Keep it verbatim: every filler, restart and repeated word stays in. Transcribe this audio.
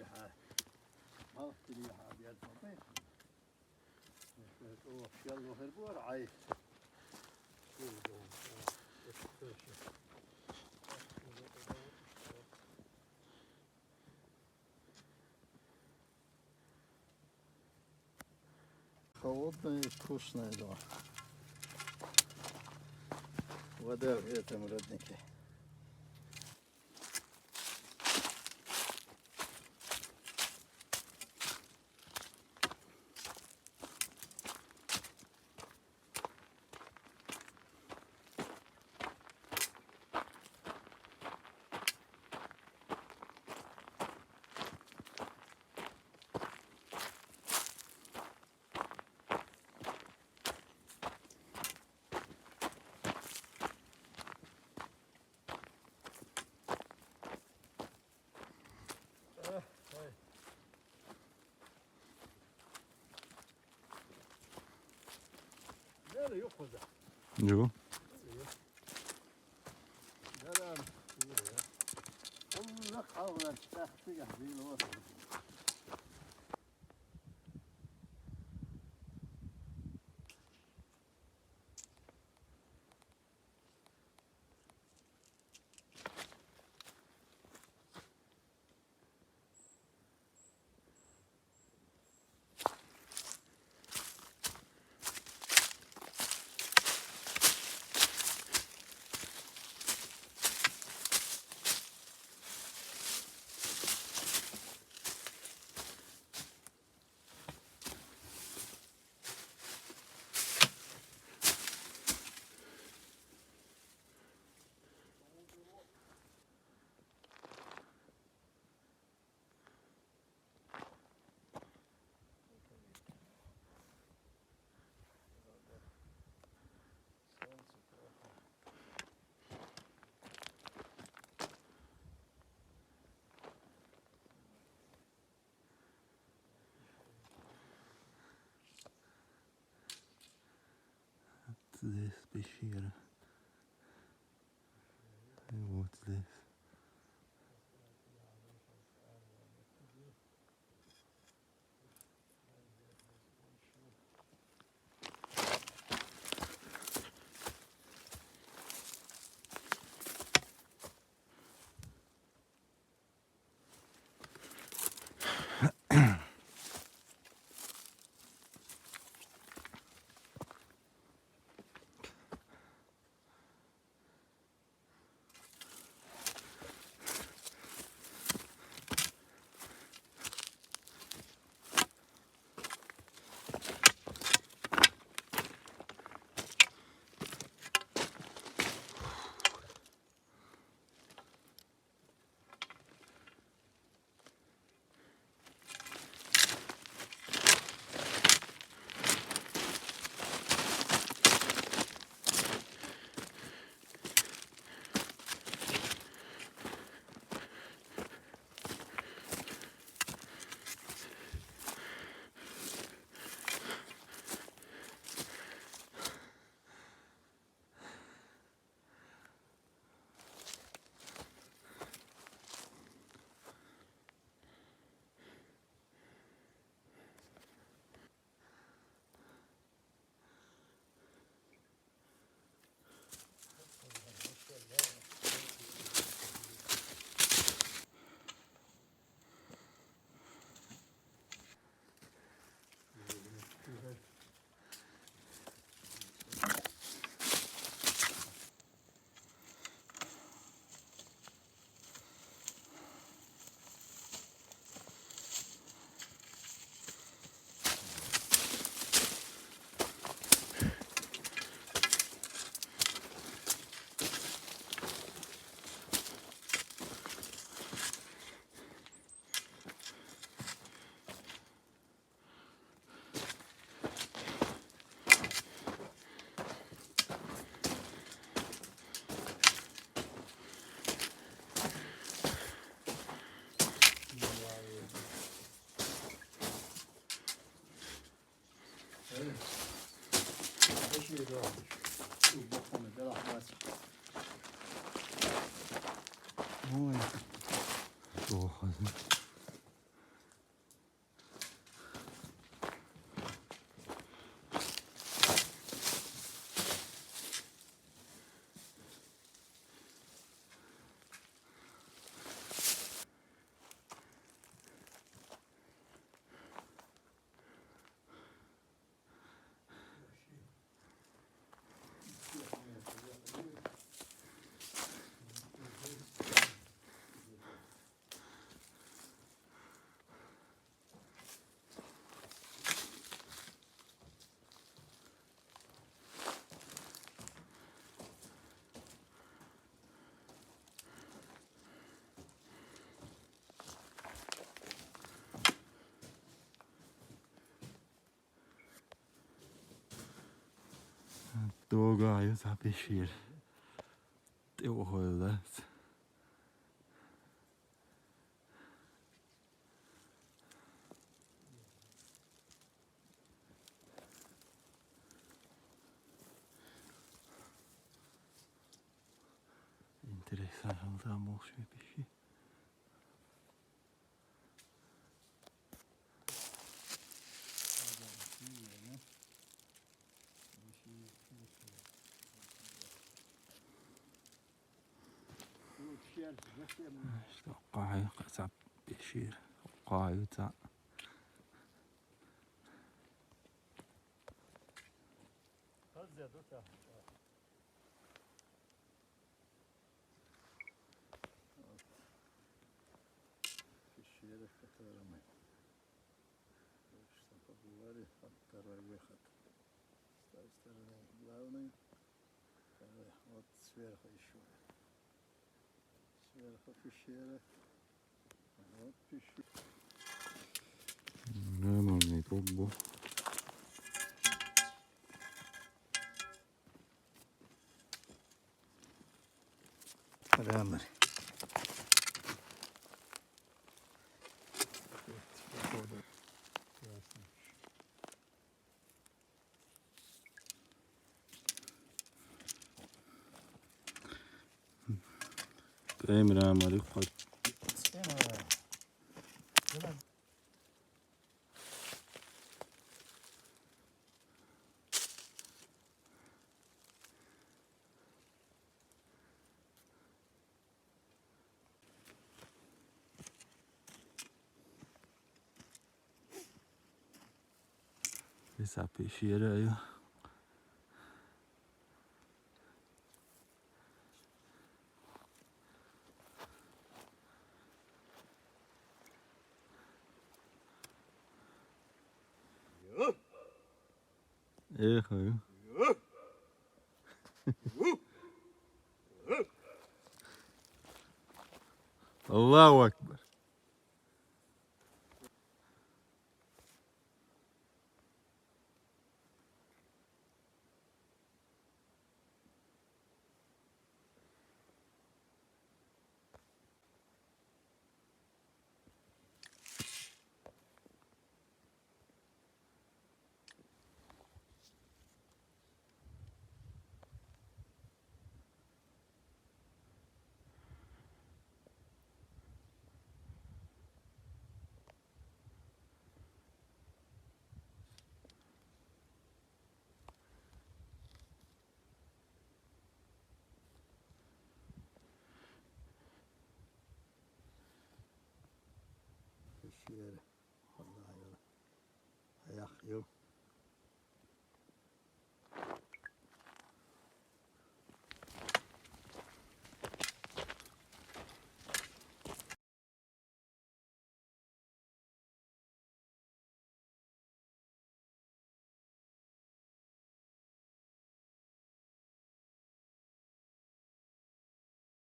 Ха. Малх тилиха бяд мабе. О, шел лохер буар ай. Холодная и вкусная, да. Вода в этом роднике. Nerede yok hoca? Yok. Nerede yok? Nerede? Yok ya. Oğlum, ne kavga çıkarttı ya, değil o. This big here. Hey, what's this? Ой. Плохо. ДогӀа ю цхьа пещера. ТӀе ухуйла дац. Интересно, хӀама там боху шен пище. Что, кхаьхьа кхаьча пещера, кхаьхьа ца. Вот. Пещера, в которой мы только что побывали. Вот второй выход. С той стороны главный. Второй. Вот сверху еще. Сверху пещера. Вот пещера. Нормальный круг был. Прямо. Прямо, прямо, легко. Висапи шера ю. Эхо ю. Аллаху акбар. Пещера. Валлахи, ю. Хьех ю.